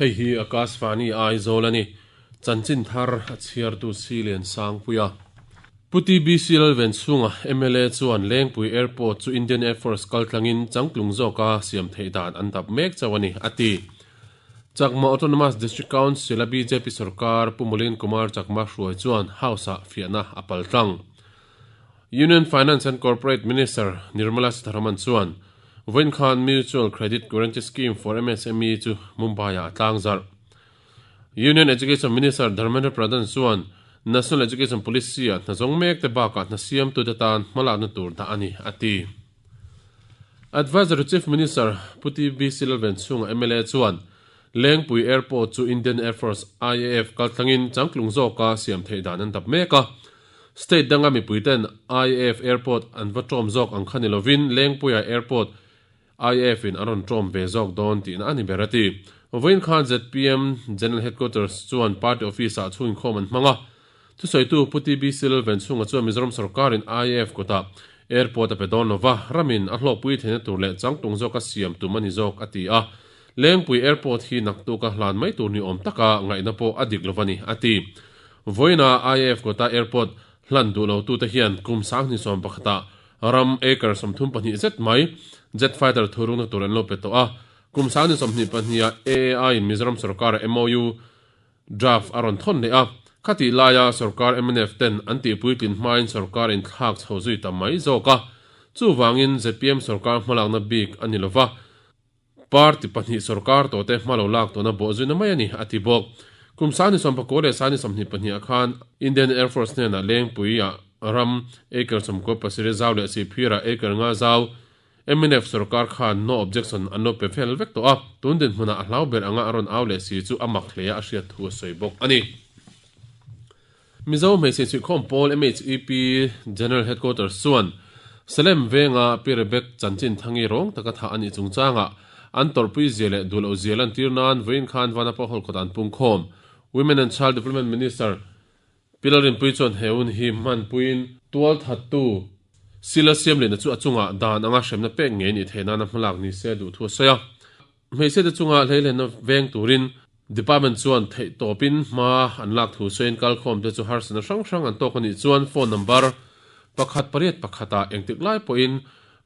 Hei hi Akashvani Aizawl a ni. Chanchin thar a chhiartu Silian Sangpuia. Pu TBC Lalvenchhunga mla chuan Lengpui Airport chu Indian Air Force kaltlangin changtlung zawka siam theih dan an dap mek chauh a ni, a ti. Chakma Autonomous District Council-a bjp sorkar Pu Mulin Kumar Chakma hruai chuan House-ah fiahna a paltlang. Union Finance and Corporate Minister Nirmala Sitharaman chuan vawiin khan Mutual Credit Guarantee Scheme for MSME chu Mumbai-ah a tlangzarh. Union Education Minister Dharmendra Pradhan chuan National Education Policy-ah hna zawng mek te bakah hna siamtute tan hmalakna tur dah a ni, a ti. Advisory Chief Minister Pu TB Silvan chhunga mla chuan Lengpui Airport chu Indian Air Force, IAF, kaltlangin changtlung zawka siam theih dan an dap mek a. State danga mipuiten IAF Airport an va ṭawm zawk ang kha ni lovin Lengpuia Airport IAF in an rawn ṭawm ve zawk dawn tihna a ni ber a ti. Vawiin khan zpm General Headquarters chuan party office ah chhungkhawm an hmang a. Thusawitu Pu TB Silven chhunga chuan Mizoram sorkarin IAF kutah airport a pe dawn lova, ramin a hlawkpui theihna tur leh changtlung zawka siam tum a ni zawk a ti a. Lengpui Airport hi naktuka hlan mai tur ni awm taka ngaihna pawh a dik lova ni a ti. Vawiina IAF kawta airport hlan duh lotute hian kum 2011 ah ram acre 32 zet mai jet fighter thurukna tur an lo pe tawh a. Kum 2022 ah AAI in Mizoram sorkara MOU draft a rawn thawn leh a. Khatih laia sorkar mnf ten an tihpuitlin hmain sorkar inthlak chho zui ta mai zawk a. Chuvangin zpm sorkar hmalakna bik a ni lova. Party pahnih sorkar tawhte hma lo lak tawhna bawh zuina mai a ni, a ti bawk. Kum 19 leh 22 ah khan Indian Air Force hnenah Lengpui ah ram acre 97 zau leh Sihphir ah acre nga zau mnf sorkar khan no objection an lo pe fel vek tawh a, tun dinhmunah a hlau ber anga a rawn au leh si chu a mak hle a a hriat thu a sawi bawk a ni. Mizo hmeichhe chhuihkhawm pawl MHEP General Headquarters chuan Salem venga Pi Rebek chanchin thangi rawng taka thah a nih chungchangah an tawrhpui zia leh duh loh zia lantir nan vawiin khan Vanapa Hall kawt an pungkhawm. Women and Child Development Minister Pi Lalrinpuii chuan he hun hi hmanpuiin tualthattu Sila Siamliana chu a chungah dan anga hremna pek ngei nih theih nana hmalak ni se duh thu a sawi a. Hmeichhe te chunga hleilenna veng turin Department chuan theih tawpin hma an lak thu sawiin kalkhawm te chu harsatna hrang hrang an tawk a nih chuan phone number pakhat pariat pakhat ah engtik lai pawhin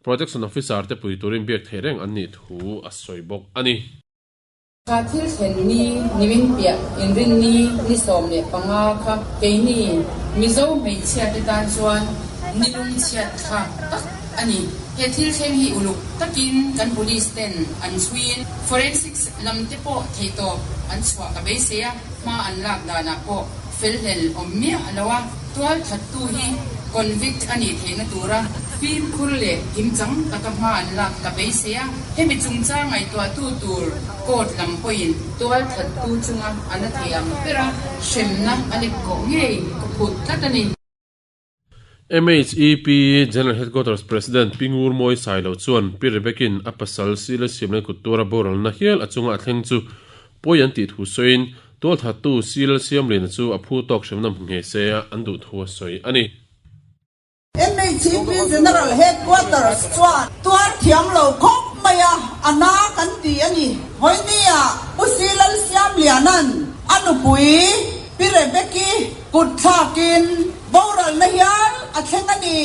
Protection Officer te pui turin biak theih reng an nih thu a sawi bawk a ni. Kha thil thlen ni nimin piah inrinni ni 15 kha keini Mizo hmeichhia te tan chuan ni lungchhiat thlak tak a ni. He thil thleng hi uluk takin kan police ten an chhuiin forensics lam te pawh theihtawp an chhuah ka beisei a, hma an lak danah pawh felhlel awm miah lo a, tual thattu hi convict a nih theihna tura fimkhur leh kimchang taka hma an lak ka beisei a, hemi chungchang ngaihtuahtu tur court lam pawhin tual thattu chunga a na thei ang bera hremna a lek kawh ngei ka phut tlat a ni. MHEP General Headquarters President Pi Ngur Mawi Sailo chuan Pi Rebekin a pasal Sila Siamlai kut tuara boralna hial a chunga a thleng chu pawi an tih thu sawiin tualthattu Sila Siamliana chu a phu tawk hremna hmu nghe se an duh thu a sawi a ni. MHEP General Headquarters chuan tuar thiam lo khawp mai a, a na kan ti a ni. Vawinia Pu Silal Siamliana'n a nupui Pi Rebeki kut thlakin boralna hial a thleng a ni.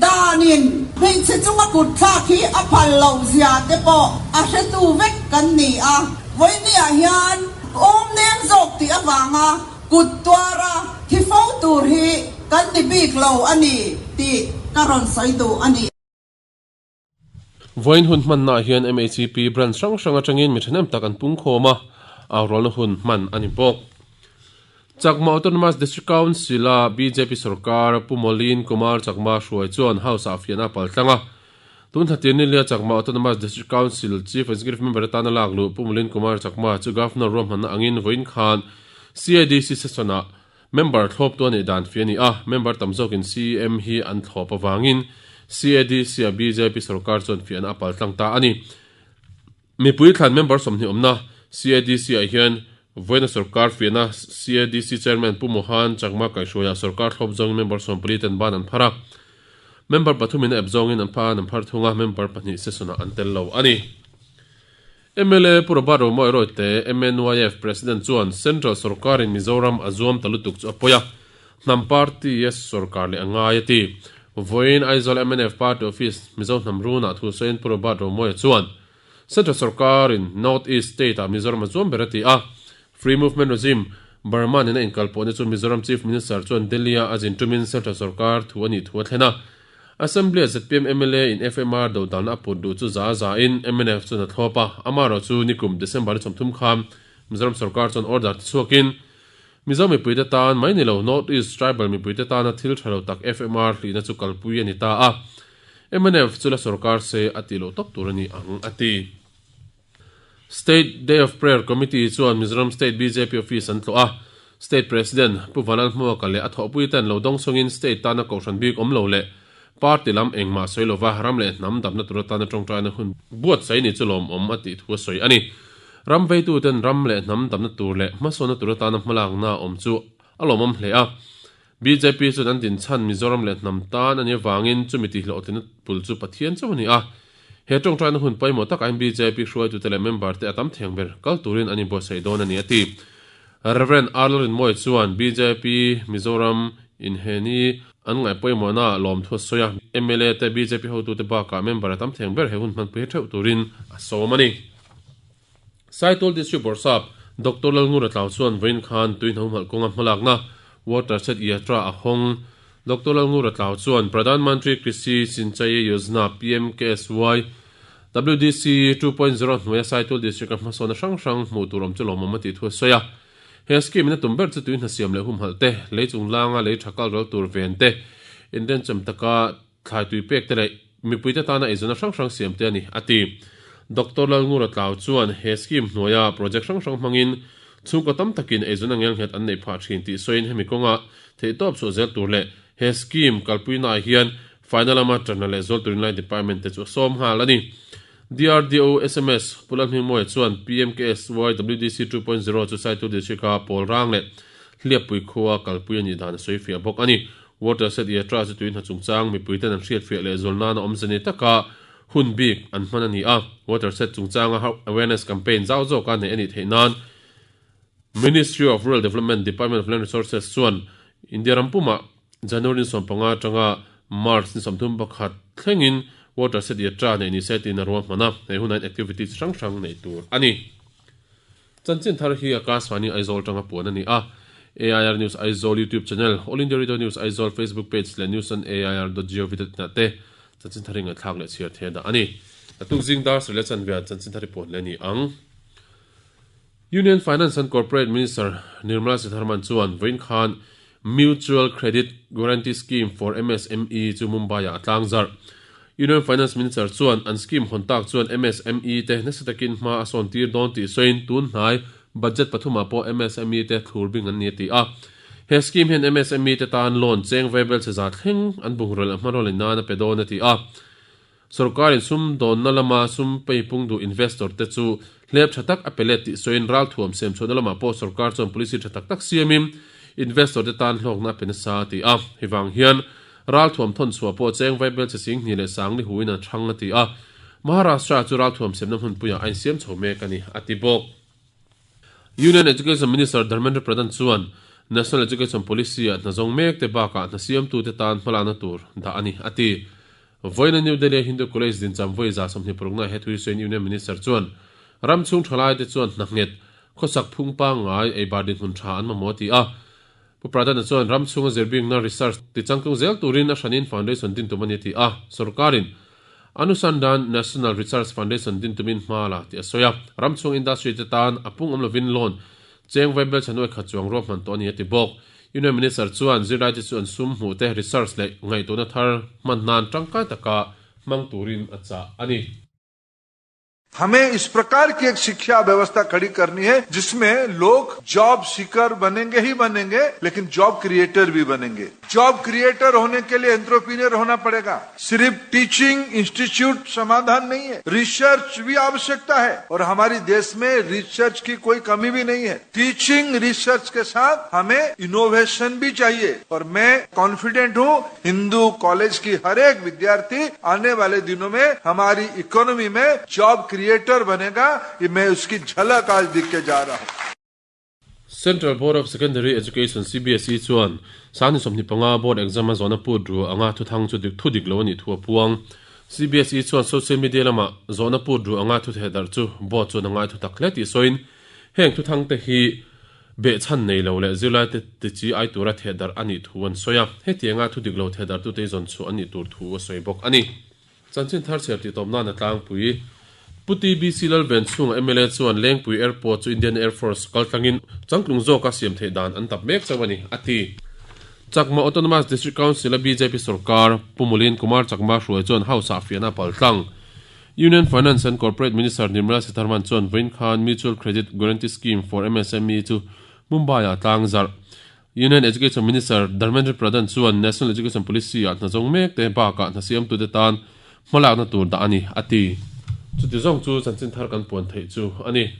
Danin hmeichhe chunga kut thlak hi a phal loh zia te pawh a hretu vek kan ni a. Vawinia hian awm nem zawk tih avanga kut tuara thi fo tur hi kan ni bik lo a ni tih ka rawn sawi duh a ni. Vawiin hun hmannaah hian MHEP branch hrang hrang atangin mi thahnem tak an pungkhawm a, aurawlna hun hman a ni bawk. Chakma Autonomous District Council-a bjp sorkar Pu Molin Kumar Chakma hruai chuan House-ah fiahna a paltlang a. Tun thla tir nilia Chakma Autonomous District Council Chief Executive Member atana lak luh Pu Molin Kumar Chakma chu Governor ruahmanna angin vawiin khan CADC session-ah Member thlawptu a nih dan fi a ni a, member tam zawkin CEM hi an thlawp avangin CADC-a bjp sorkar chuan fiahna a paltlang ta a ni. Mipui thlan member 20 awmna CADC-ah hian vawiina sorkar fiahna CADC Chairman Pu Mohan Chakma kaihhruaiah sorkar thlawp zawngin member 14 ten ban an phar a, member pathumin a ep zawngin an pha an phar thung a, member pahnih session-ah an tel lo a ni. Mla Pu Robert Romawia Royte, MNYF President chuan Central sorkarin Mizoram a zuam ta lutuk chu a pawi a, hnam party a sorkar leh a ngai a ti. Vawiin Aizawl mnf Party Office Mizo hnam runah thu sawiin Pu Robert Romawia chuan Central sorkarin North East State-ah Mizoram a zuam ber a ti a, Free Movement Regime, Burma nena inkalpawhna chu Mizoram Chief Minister chuan Delhi-a a zin tumin Central sorkar thu a nih thu a thlen a. Assembly-a zpm mla in FMR dodalna a put duh chu za za in mnf chuan a thlawp a, amaherawh chu nikum December ni 30 khan Mizoram sorkar chuan order ti chhuakin Mizo mipuite tan mai ni lo North East Tribal mipuite tana thil tha lo tak FMR hlihna chu kalpui a ni ta a, mnf chu la sorkar se a tih loh tawp tur a ni ang a ti. State Day of Prayer Committee chuan Mizoram State bjp Office an tlawh a, State President Pu Vanlalhmuaka leh a thawhpui ten lo dawng chungin State tana kohhran bik awm lo leh Party lam engmah sawi lova ram leh hnam damna tur atana tawngtaina hun buatsaih ni chu lawmawm a tih thu a sawi a ni. Ram veituten ram leh hnam damna tur leh hmasawnna tur atana hmalakna awm chu a lawmawm hle a. Bjp chuan an din chhan Mizoram leh hnam tan a nih avangin chumi tihhlawhtlinna pul chu Pathian chauh a ni a. He tawngtaina hun pawimawh takah hian bjp hruaitute leh member te a tam theng ber kal turin an inbuatsaih dawn a ni a ti. Rev. Arnold Rinmawia chuan bjp Mizoram inheni an ngaih pawimawhna ah lawmthu a sawi a, mla te bjp hotute bakah member a tam theng ber he hun hmanpui theuh turin a sawm a ni. Saitual District Bawrhsap Doctor Lalngura Tlau chuan vawiin khan tuihna humhalh kawnga hmalakna Water Shed Yatra a hawng. Doctor Lalngura Tlau chuan Pradhan Mantri Krishi Sinchai Yojana, PMKSY, WDC 2.0 hnuaia Saitual District-a hmasawnna hrang hrang hmuh tur awm chu lawmawm a tih thu a sawi a. He scheme in a tum ber chu tuihna siam leh humhalh te, lei chunglanga lei tha kal ral tur ven te, inrenchem taka Thlai tui pek te leh mipuite tana eizawnna hrang hrang siam te a ni, a ti. Doctor Lalngura Tlau chuan he scheme hnuaia project hrang hrang hmangin chhungkaw tam takin eizawnna ngelnghet an neih phah thin tih sawiin hemi kawnga theihtawp chhuah zel tur leh he scheme kalpuinaah hian faina lama tanna leh zual turin lai department te chu a sawm nghal a ni. DRDO sms Pu Lalhmingmawia chuan PMKSY WDC 2.0 chu Saitu District-a pawl rang leh Hliappui khua kalpui a nih dan a sawifiah bawk a ni. Water set Yatra chu tuihna chungchang mipuiten an hriatfiah leh zual nana awmze ni taka hun bik an hman a ni a. Water set chungchanga awareness campaign zau zawka neih a nih theih nan Ministry of Rural Development Department of Land Resources chuan India ram pumah January ni 15 atanga March ni 31 thlengin Water set Yatra neih ni se tiin a ruahman a, he hunah hian activity chi hrang hrang neih tur a ni. Chanchin thar hi Akashvani Aizawl atanga puan a ni a, AIR News Aizawl YouTube channel, All India Radio News Aizawl Facebook page leh news on air dot gov dot in ah te chanchin thar hi ngaihthlak leh chhiar thei a dah a ni. Naktuk zing dar sarih leh chanve ah chanchin thar hi puan leh a ni ang. Union Finance and Corporate Minister Nirmala Sitharaman chuan vawiin khan Mutual Credit Guarantee Scheme for MSME chu Mumbai-ah a tlangzarh. Union Finance Minister chuan an scheme hawn tak chuan MSME te nasa takin hma a sawn tir dawn tih sawiin tun hnai budget pathumah pawh MSME te thlur bing an ni a ti a. He scheme hian MSME te tan loan cheng vaibel che za thleng an bungraw leh hmanraw lei nan a pe dawn a ti a. Sorkarin sum dawnna lama sum peipung duh investor te chu hlep tha tak a pe let tih sawiin ralthuam siam chhuahna lamah pawh sorkar chuan policy tha tak tak siamin investor te tan hlawkna a pe nasa a ti a. Hei vang hian ralthuam thawn chhuah pawh cheng vaibel che sing hnih leh sang ni huin an hrang a ti a. Maharashtra chu ralthuam siamna hmunpuiah a insiam chho mek a ni a ti bawk. Union Education Minister Dharmendra Pradhan chuan National Education Policy-ah hna zawng mek te bakah hna siamtute tan hmalakna tur dah a ni a ti. Vawiina New Delhi-a Hindu College dincham vawi 26 na he thu hi sawiin Union Minister chuan ram chhung thalaite chuan hna nghet, khawsak phung pangngai, eibar dinhmun tha an mamawh a ti a. Pu Pradhan-a chuan ram chhunga zirbingna, research, ti changtlung zel turin a hranin foundation din tum a ni a ti a. Sorkarin Anusandhan National Research Foundation din tumin hma la tih a sawi a. Ram chhung industry te tan a pung awm lovin loan cheng vaibel chhanuai khat chuang ruahman tawh a ni a ti bawk. Union Minister chuan zirlaite chu an sum hmuh te research leh ngaihtuahna thar hman nan tangkai taka hmang turin a chah a ni. हमें इस प्रकार की एक शिक्षा व्यवस्था खड़ी करनी है जिसमें लोग जॉब सीकर बनेंगे ही बनेंगे लेकिन जॉब क्रिएटर भी बनेंगे जॉब क्रिएटर होने के लिए एंटरप्रेन्योर होना पड़ेगा सिर्फ टीचिंग इंस्टीट्यूट समाधान नहीं है रिसर्च भी आवश्यकता है और हमारी देश में रिसर्च की कोई कमी भी नहीं है टीचिंग रिसर्च के साथ हमें इनोवेशन भी चाहिए और मैं कॉन्फिडेंट हूं हिंदू कॉलेज की हर एक विद्यार्थी आने वाले दिनों में हमारी इकोनॉमी में जॉब क्रिएट Creator बनेगा ये मैं उसकी झलक आज दिख के जा रहा हूं। Central Board of Secondary Education, CBSE, chuan Sangni 25 board exam a zawhna put ru anga thuthang chu dik thu dik lo a nih thu a puang. CBSE chuan social media lama zawhna put ru anga thu theh darh chu board chuan a ngai thu tak hle tih sawiin heng thuthang te hi behchhan nei lo leh zirlai te ti chi ai tura theh darh a nih thu an sawi a. Hetianga thu dik lo theh darhtute hi zawn chhuah a nih tur thu a sawi bawk a ni. Chanchin thar chhiar tih tawp nan a tlangpui. Pu TBC Lalvenchhunga mla chuan Lengpui Airport chu Indian Air Force kaltlangin changtlung zawka siam theih dan an tap mek chauh a ni, a ti. Chakma Autonomous District Council-a bjp sorkar Pu Mulin Kumar Chakma hruai chuan House-ah fiahna a paltlang. Union Finance and Corporate Minister Nirmala Sitharaman chuan vawiin khan Mutual Credit Guarantee Scheme for MSME chu Mumbai-ah tlang zarh. Union Education Minister Dharmendra Pradhan chuan National Education Policy-ah hna zawng mek te bakah hna siamtute tan hmalakna tur dah a ni, a ti. Chuti zawng chu chanchin thar kan puan theih chu a ni.